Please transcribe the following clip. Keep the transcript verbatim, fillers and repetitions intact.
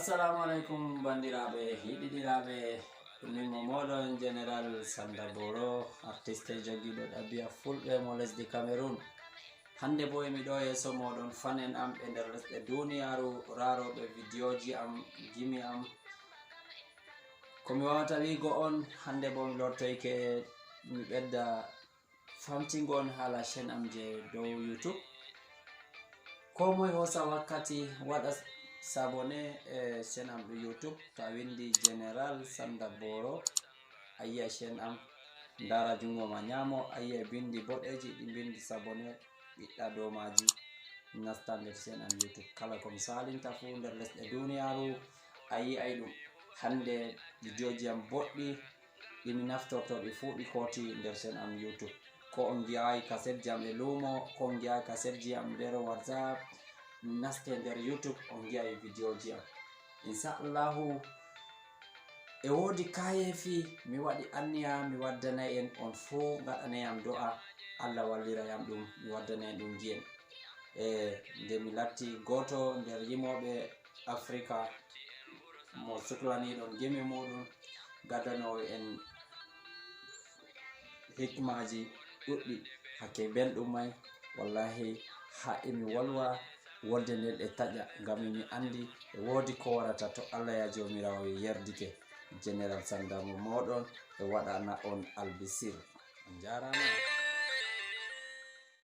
Assalamu alaikum, bandiraɓe, yiɗiɗiraɓe. Min mo moɗon General Sanda Boro, artiste jogiɗo ɗabi'a fulɓe mo lesdi Cameroon. Hande bo emi ɗo yeeso moɗon, fan en am ɓe nder lesɗe duniyaru, raroɓe videoji am, gimi am. Ko mi wawata wigo on, hande bo mi lortoyke mi ɓedda famtingo on hala chaîne am je dow YouTube. Ko moy hosa wakkati waɗa sabone e chaîne am ɗo YouTube, to a windi General Sanda Boro, a yi'a chaîne am, ndara jungo ma nyamo, a yi'a bindi boɗeji ɗi bindi sabone, ɓiɗɗa dow maji, nasta nder chaîne am YouTube. Kala ko mi salinta fu nder lesɗe duniyaru, a yi'ay ɗum. Hande videoji am boɗɗi, ɗi mi naftorto ɗi fuu ɗi kooti nder chaîne am YouTube. Ko on ngi'aay kasetji am e luumo, ko on ngi'aay kasetji am nder WhatsApp, naste nder YouTube, on ngi'ay videoji am. Insha Allahu, e woodi kayeefi mi waɗi anniya mi waddanay en on fuu, ngaɗanay am do'a, Allah wallira yam ɗum, mi waddanay en ɗum ngi'en. E nde mi latti gooto nder yimooɓe Afrika mo suklaniɗon gimi muɗum, gaddanoowo en hikmaaji ɗuɗɗi, hakke belɗum may, wallahi, haa emi wolwa, wolde nden e taƴa, ngam emi anndi e woodi ko warata to Allah ya Joomiraawo yerdike. General Sanda mo mooɗon e waɗana on albisir. On njaaraama.